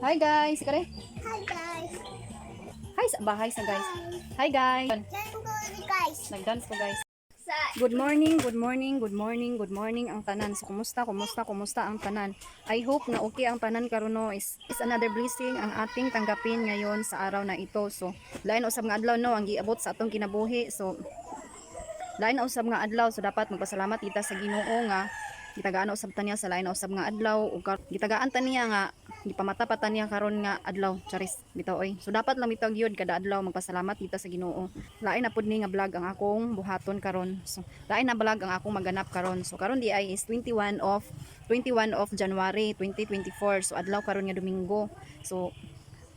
Hi guys, kare. Hi guys. Hi sa bahay sa guys. Hi guys. Let's go guys. Nagdance ko, guys. Sa Good morning, good morning, good morning, good morning ang tanan. So kumusta, kumusta, kumusta ang tanan? I hope na okay ang tanan karon, no, is another blessing ang ating tanggapin ngayon sa araw na ito. So lain usab nga adlaw, no, ang giabot sa atong kinabuhi. So lain na usab nga adlaw, so dapat magpasalamat kita sa Ginoo nga gitagaan usab ta niya sa lain na usab nga adlaw ug gitagaan ta niya nga gipamata pa ta niya karon nga adlaw. Charis bitaw oy. So dapat lang bitaw gyud kada adlaw magpasalamat kita sa Ginoo. Lain na pud ni nga vlog ang akong buhaton karon. So lain na vlog ang akong maganap karon. So karon di ay is 21 of January 2024. So adlaw karon nga Domingo. So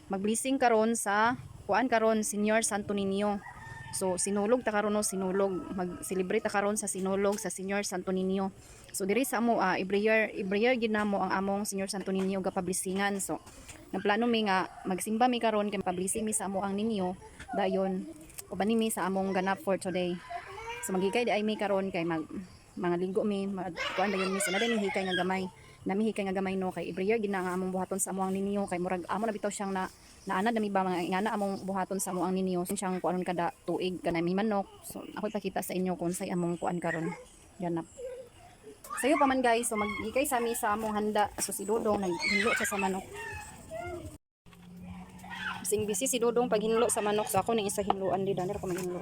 magblessing karon sa kuan karon, Senior Santo Niño. So sinulog ta karon, no, sinulog, mag-celebrate ta karon sa sinulog sa Senior Santo Niño. So diri sa amo, every year gid namo ang among Senior Santo Niño gapablesingan. So nagplano mi nga magsimba mi karon kay pablessing mi sa amo ang ninyo, dayon uban mi sa among ganap for today. So maghikay di ay mi karon kay mag mga ligo mi, mag kuan dayon mi. So na mi hikay nga gamay. Nami hikay nga gamay, no, kay every year gid na nga among buhaton sa among ninyo, kay murag amo na bitaw siyang na naanad na mi ba mga ingana among buhaton sa among ninyo siyang kuanon kada tuig kanay may manok. So ako ipakita sa inyo kung say among kuan karon ganap. Sayo pa man guys, so maghikay sa mi sa among handa. So si Dodong naghinlo siya sa manok. Sing busy si Dodong paghinlo sa manok, so ako ning isa hinloan di danir ko maghinlo.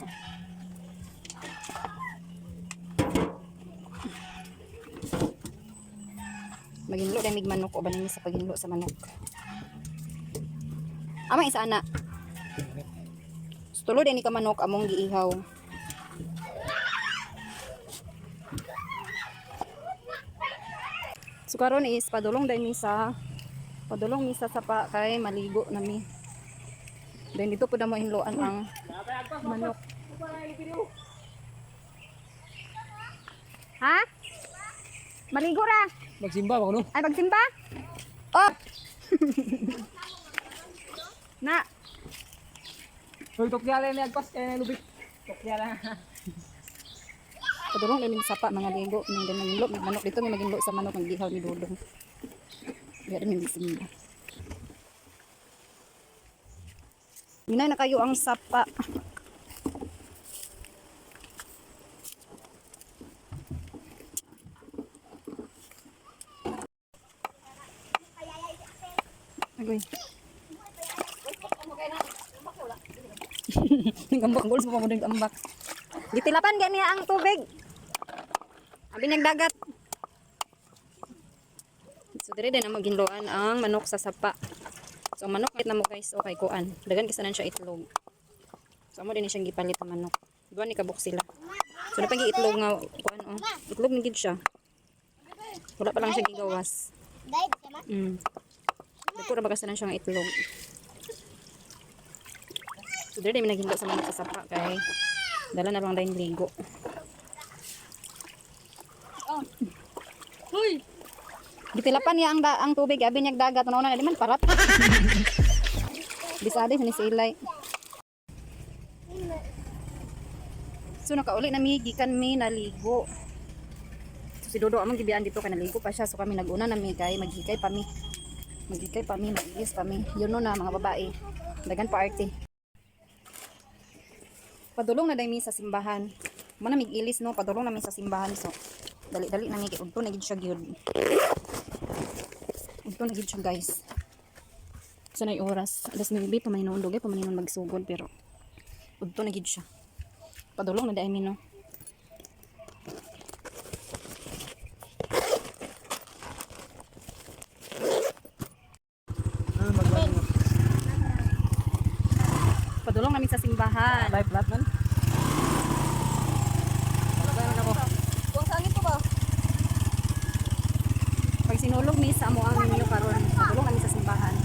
Maghinlo dahil mig manok o banin sa paghinlo sa manok. Ama isa ana. So, tulo din ni ka manok among giihaw. So karon is padulong dahil mi sa sapa kay maligo na mi. Then dito po na mo hinloan ang manok. Ha? Maligo ra. Magsimba ba kuno? Ay, magsimba? Oh! Na, Hoy, tukya lang ni agpas kay na lubik. Tukya lang. Padulong lang yung sapa mga ligo. May din maginlo, may manok dito, may maginlo sa manok ng gihaw ni Dudong. Kaya rin may simba. Minay na kayo ang sapa. Agoy. Nagambak, ang gulo pa mo din ambak. Gitilapan gani ang tubig. Abi nagdagat. So dire din ang maginloan ang manok sa sapa. So ang manok kahit na mo guys, okay kuan. Dagan kasi nan siya itlog. So amo din siyang gipalit ang manok. Duwa ni kabuk sila. So napagi itlog nga kuan oh. Itlog ni gid siya. Wala pa lang siya gigawas. Guide sama. Dako ra ba kasi nan siya nga itlog. So dire din naghinlo sa manok sa sapa kay dala na lang din ligo. Hoy! Gitilapan niya ang, ang tubig, abi niya dagat, ano na di man parat. Bisade ni si Ilay. So nakauli na mi gikan mi naligo. So si Dodo among gibiyaan dito kay naligo pa siya, so kami naguna na mi kay maghikay pa mi. Maghikay pa mi, magilis pa mi. Yun no na mga babae. Dagan pa arte. Padulong na day mi sa simbahan. Mo na mig-ilis no, padulong na mi sa simbahan, so dali-dali na mi kay udto na gid siya gyud. Ito na gid siya guys. Sa nay oras, alas 9 pa may noon dugay pa man noon magsugod, pero udto na gid siya. Padulong na dai mi no. Padulong namin sa simbahan. Live flat man. Kung saan ito ba? Pag sinulog mi sa amo ang ninyo karon, padulong kami sa simbahan.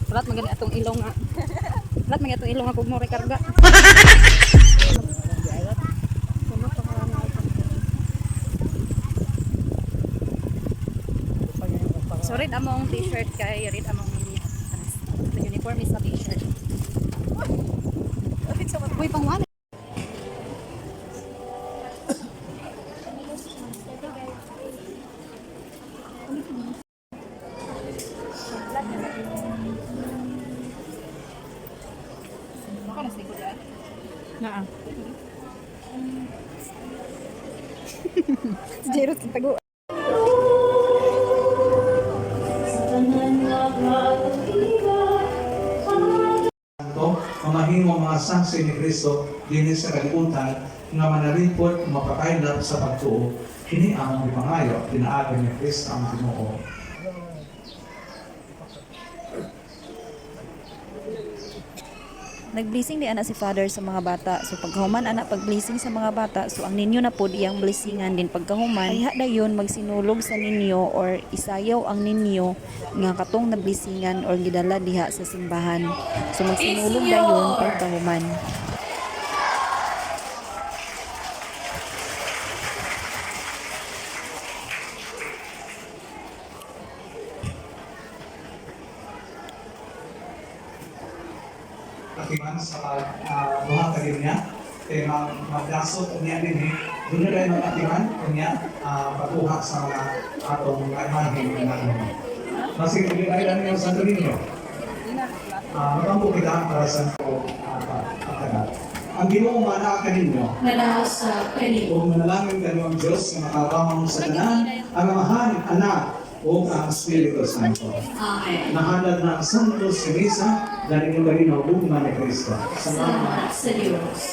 Wala magani atong ilong nga. Wala magani atong ilong nga kung mo rekarga. So red among t-shirt kay red among mini. The uniform is a t-shirt. Uy, pangwan. Baka nas likod ay. Naa. Si Jairus tago. Santo, mamahimo mga saksi ni Kristo dinhi sa kalibutan nga manalipod mapakaylap sa pagtuo. Kini ang gipangayo pinaagi ni Kristo ang Ginoo. Nag-blessing di ana si Father sa mga bata. So pagkahuman ana pag-blessing sa mga bata, so ang ninyo na pod iyang blessingan din pagkahuman. Ay dayon magsinulog sa ninyo or isayaw ang ninyo nga katong na blessingan or gidala diha sa simbahan. So magsinulog dayon pagkahuman. Atiman sa duha ka niya kay magdasot unya dinhi duna dahil magatiman unya pagkuha sa mga atong mga imahe nga ano. Masig dili ay lang yung Santo Niño. Magampo kita para sa pagtagal. Ang Ginoo manaa kaninyo. Manasa kaniyo. Ug manalangin kanu ang Dios nga makaramang sa tanan, ang Amahan, Anak, ug ang Espiritu Santo. Amen. Nahalad na ang Santo sa misa, dahil yung galing gugma ni Kristo. Salamat. Salamat sa Diyos.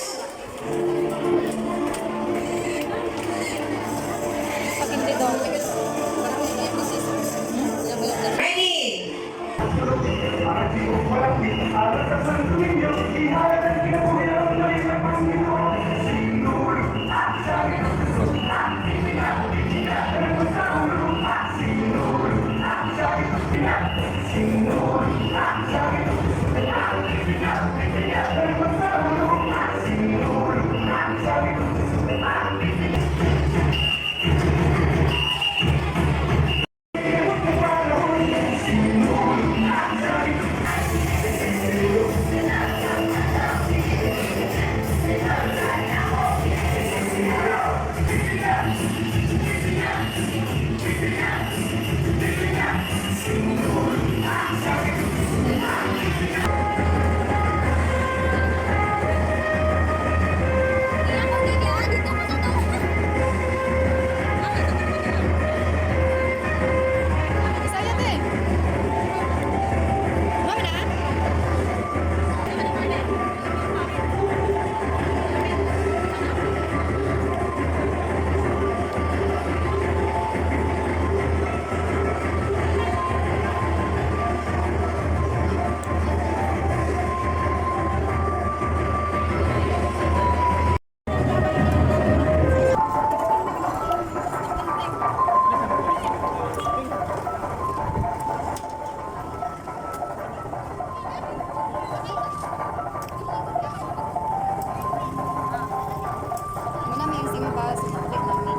Muna may simba sa ulit namin.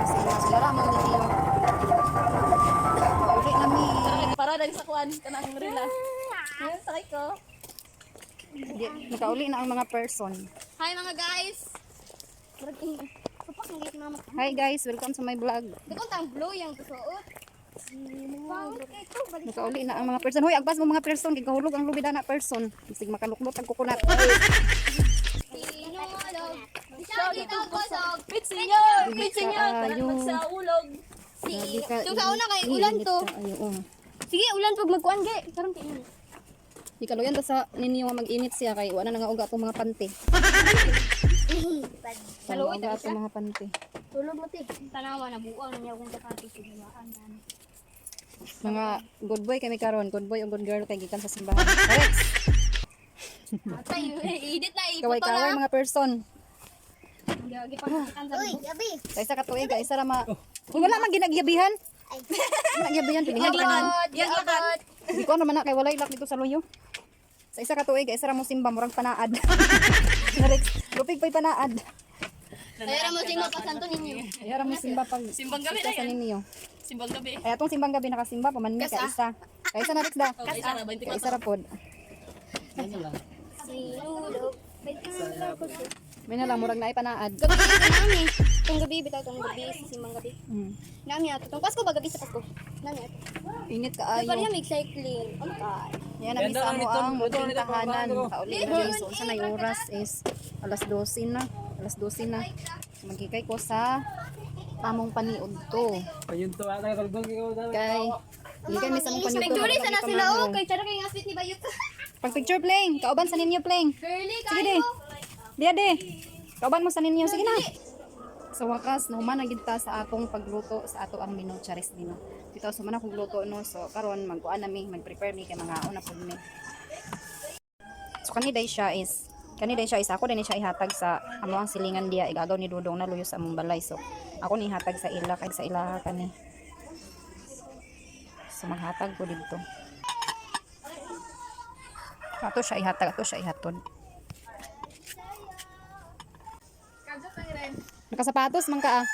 Simba sa man ninyo. Ulit namin. Para dali sa kuan kanang rila. Ngayon sakay ko. Nakauli na ang mga person. Hi mga guys. Kapak ng gate mama. Hi guys, welcome to my vlog. Di ko tang blue yung suot. Pangit kay ko balik. Nakauli na ang mga person. Hoy, agpas mo mga person kay kahulog ang lubida na person. Bisig makaluklot ang kukunat. Sinulog. Siya dito kusog. Pit senyor, pit senyor, Kaayo. tanan magsaulog. Si Grabe ka, Tung sa una kay ulan init to. kaayo, oh. Sige, ulan pag magkuan ge. Karon kay init. Di kaluyan ta sa ninyo nga mag-init siya kay wala na nga uga atong mga pante. Wala uga atong mga pante. Tulog mo ti. Tanawa na buang niya kung kakati sa gawaan. Mga good boy kami karon, good boy o good girl kay gikan sa simbahan. Rex, Atay, edit na kaway iputo kaway na. mga person. Uy, gabi. Sa isa ka tuig, isa ra ma. Uy, wala man ginagyabihan. Wala gyabihan pilihan ka man. Yaglakan. Di ko naman na kay walay lak dito sa luyo. Sa isa ka tuig, isa ra mo simba murag panaad. Rex, lupig pa'y panaad. Kaya mo sing mapasanto ninyo. Ay ra mo simba pag Simbang gabi isa na sa yan. ninyo. Simbang gabi. Ay atong simbang gabi nakasimba pa man mi ka isa. Kaysa na Rex da. Oh, isa na 24. Kaysa ra pod. Sinulog. May na lang murag naay panaad. Gabi nami. Tong gabi bitaw tong gabi sa simbang gabi. Nami ato tong Pasko ba gabi sa Pasko. Nami ato. Init Kaayo. kaayo. Parang may cycling. Ano ka? Yan ang isa mo ang munting tahanan. Kauli na dyan. So, sa na oras is alas 12 na. Alas 12 na. So, magkikay ko sa among paniud to. Ayun to, ah, tayo talbog ikaw. Kay, hikay may sa among paniud to. Picture sana sila oh, kay charo kay nga sweet ni Bayot. Pag picture playing, kauban sa ninyo playing. Girly Sige de. Diya de. Kauban mo sa ninyo. Sige na. Sa wakas, nahuman na gid ta sa atong pagluto sa ato ang menu charis nino. Dito sa man akong luto no. So karon magkuan na mi, mag-prepare mi kay mga una pud mi. So kani day siya is ako din siya ihatag sa amo ang silingan diya igagaw ni Dudong na luyo sa among balay. So ako ni ihatag sa ila kay sa ilaha kani. So maghatag ko didto. Ato siya ihatag, ato siya ihatod. Nakasapatos man ka ah.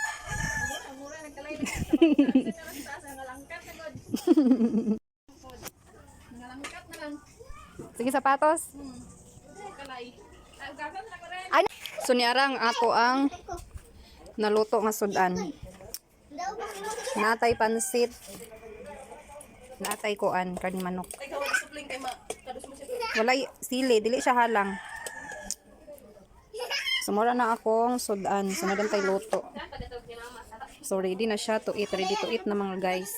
Sige sapatos. Ay, so niara ang ato ang naluto nga sudan. Natay pansit. Natay kuan karni manok. Walay sili, dili siya halang. Sumura na akong sudan. Sunadan tay luto. So ready na siya to eat. Ready to eat na mga guys.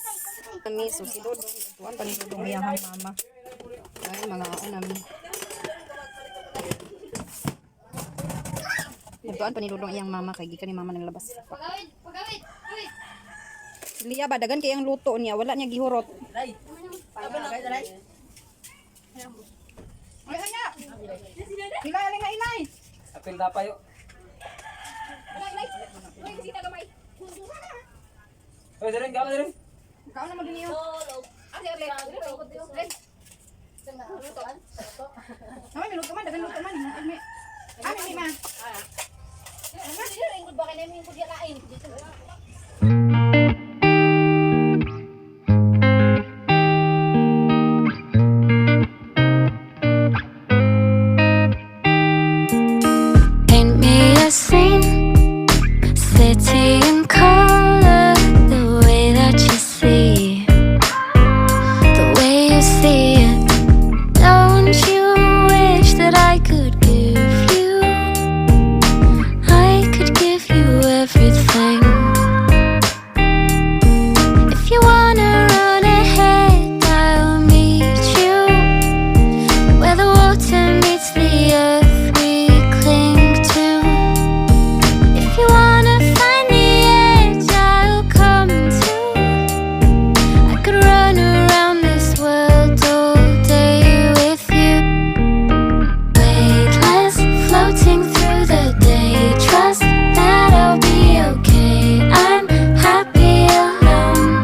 Kami, so si Dodong. Tuwan pa ni Dodong iyahang mama. Ay, mga nami. Nagtuan pa ni Dodong iyang mama kay gikan ni mama naglabas. Pagawid, pagawid. Pagawid. Liya ba dagan kay ang luto niya, wala niya gihurot. Ay, anya. Ilay, alay nga ilay. Apil na payo. Oy, deren, gawa deren. Kaon na mo din iyo. Mama, may luto man, dagan luto man. Ay, may ma. Paint me a scene, city in color, the way that you see, the way you see it. Don't you wish that I could give you? I could give you everything. If you wanna run ahead, I'll meet you. Where the water meets the earth we cling to. If you wanna find the edge, I'll come too. I could run around this world all day with you. Weightless, floating through the day. Trust that I'll be okay. I'm happy alone.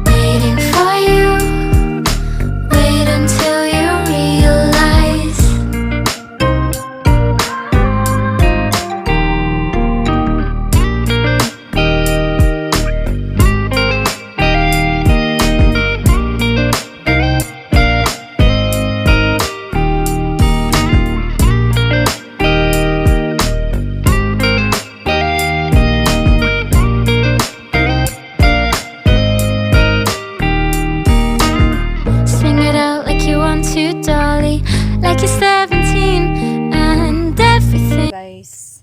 Waiting for you. Wait until you realize. Sing it out like you want to, Dolly. Like you're 17 and everything. Guys,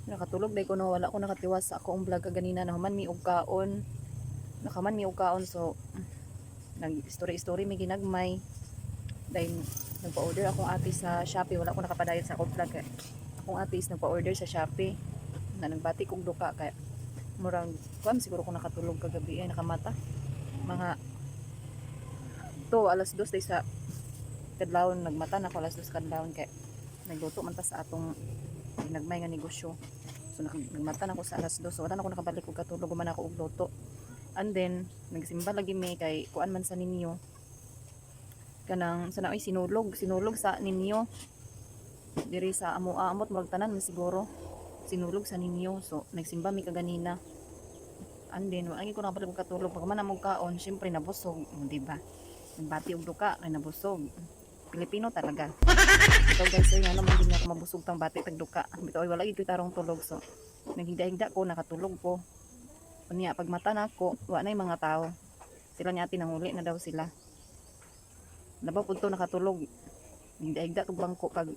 nakatulog day ko no, wala ko nakatiwas sa akong vlog kaganina nahuman mi og kaon. Nakaman mi og kaon so nag story story mi ginagmay. Dahil nagpa-order akong ate sa Shopee, wala ko nakapadayon sa akong vlog kay akong ate is nagpa-order sa Shopee na nagbati kog duka kay murang kuan siguro ko nakatulog kagabi ay nakamata mga to alas 2 day sa kadlawon nagmata na ako alas 2 kadlawon kay nagluto man ta sa atong nagmay nga negosyo. So nagmata na ako sa alas 2. So wala na ako nakabalik og katulog man ako og luto. And then nagsimba lagi mi kay kuan man sa ninyo. Kanang sana oy sinulog, sinulog sa ninyo. Diri sa amo amot murag tanan man siguro sinulog sa ninyo. So nagsimba mi kaganina. And then wala ko nakabalik og katulog pag man amog kaon, syempre nabusog, mo di ba? Nagbati og duka kay nabusog. Pilipino talaga. Ito guys, ay nga naman din ako mabusog tang bati tagduka. Bitaw ay wala gid ko'y tarong tulog, so naghigda-higda ko, nakatulog ko. Unya pag mata nako, wa na yung mga tao. Sila niya tinanguli na daw sila. Labaw pud to nakatulog. Higda-higda tog bangko pag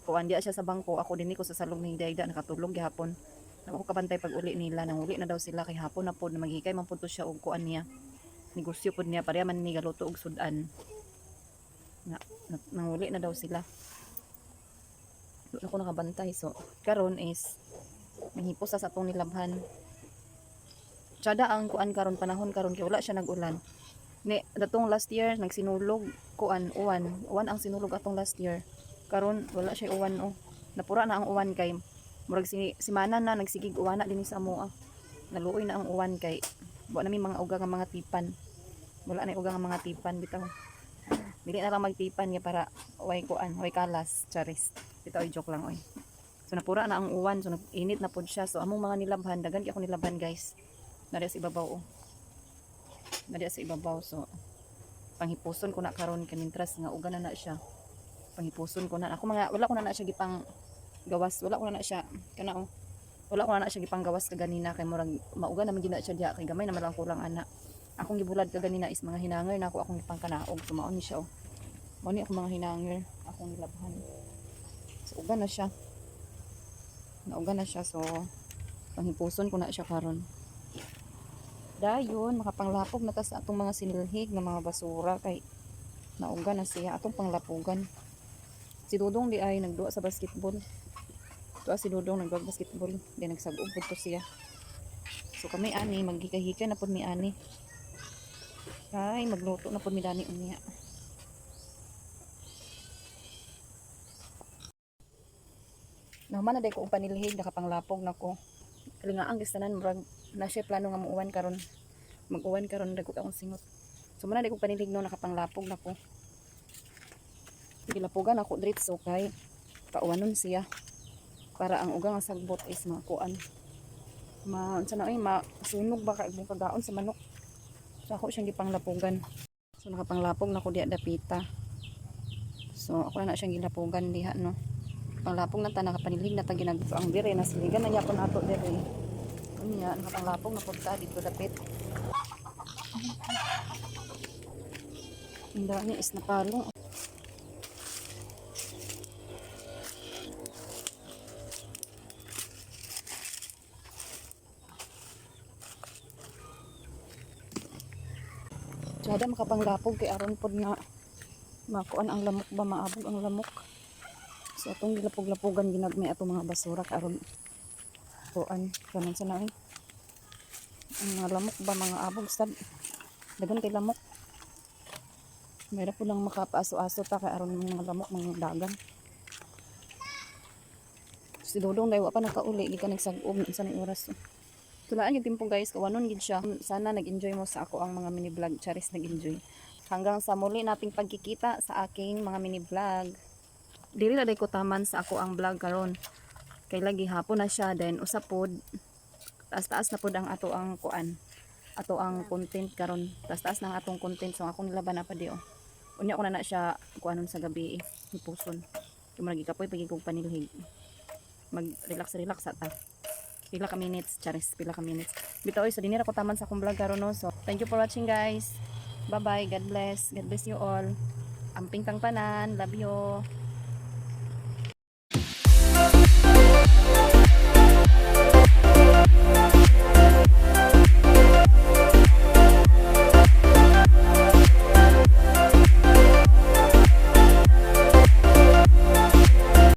kuan diya siya sa bangko, ako din ko sa salong higda-higda nakatulog gihapon. Nawa ko kabantay pag uli nila, nanguli na daw sila kay hapon na pod na maghikay man pud to siya og kuan niya. Negosyo pod niya pareha man ni galuto og sudan. Na, na nanguli na daw sila. Doon ako nakabantay. So, karon is manghipos sa atong nilabhan. Tsada ang kuan karon, panahon karon kay wala siya nag-ulan. Ni datong last year nagsinulog kuan uwan. Uwan ang sinulog atong last year. Karon wala siya uwan oh. Napura na ang uwan kay murag si simana na nagsigig uwan na dinhi sa amoa. Naluoy na ang uwan kay wa na mi mga uga nga mga tipan. Wala na uga nga mga tipan bitaw. Dili na lang magtipan nga para way kuan, way kalas, charis. Bitaw ay joke lang oy. So napura na ang uwan, so nag-init na pod siya. So among mga nilabhan, daghan kay ako nilabhan guys. Nariya sa ibabaw oh. Nariya sa ibabaw, so panghipuson ko na karon kay mintras nga uga na na siya. Panghipuson ko na. Ako mga wala ko na na siya gipang gawas, wala ko na na siya kana oh. Wala ko na na siya gipang gawas kaganina kay murag mauga na man gid na siya diha kay gamay na man lang kulang ana. Akong gibulad kaganina is mga hinanger na ako akong gipang kanaog. So mao ni siya oh. Mao ni akong mga hinanger akong nilabhan. So uga na siya. Nauga na siya, so panghipuson ko na siya karon. Dayon makapanglapog na ta sa atong mga sinilhig nga mga basura kay nauga na siya atong panglapugan. Si Dudong di ay nagduwa sa basketball. Tuwa si Dudong nagduwa sa basketball, di nagsag-ug pud to siya. So kami ani maghika-hika na pud mi ani. Kay magluto na pud mi dani unya. Nahuman na day ko og panilhig, nakapanglapog na ko. Kalingaang gistanan murag na siya plano nga muuwan karon. Mag-uwan karon, dagko akong singot. So muna day ko panilhig no, nakapanglapog na ko. Gilapogan ako diretso kay pauwanon siya para ang ugang nga sagbot is makuan. Ma unsa na oy, masunog ba kay imong kagaon sa manok. So ako siyang gipanglapogan. So nakapanglapog na ko diha dapita. So ako na na siyang gilapogan diha no. Panglapog na ta, nakapanilhig na ta ginag. So ang dire nasiligan na yapon ato dire. Unya nakapanglapog na pud ta dito dapit. Ang dami is napalong. Tsada makapanglapog kay aron pod nga makuan ang lamok ba, maabog ang lamok. So atong gilapog-lapogan ginagmay atong mga basura kay aron kuan kanon sa naay. Ang mga lamok ba mga abog sad. Dagan kay lamok. Mayra po lang makapaaso-aso ta kay aron mga lamok mga dagan. Si Dodong dahil wa pa nakauli, di ka nagsag-ob sa ni oras. Tulaan yung timpo guys, kawanon gid siya. Sana nag-enjoy mo sa ako ang mga mini vlog. Charis, nag-enjoy. Hanggang sa muli nating pagkikita sa aking mga mini vlog. Diri na day ko taman sa ako ang vlog karon. Kay lagi hapon na siya, then usa pod taas-taas na pod ang ato ang kuan. Ato ang content karon. Taas-taas na ang atong content, so akong nilaban na pa di oh. Unya ko na na siya kuanon sa gabi eh, hipuson. Kay murag gikapoy pag kog panilhig. Mag-relax relax ta. Pila ka minutes, charis, pila ka minutes. Bitaw oy, so dinira ko taman sa akong vlog karon no. So thank you for watching guys. Bye bye, God bless. God bless you all. Amping tang tanan, love you.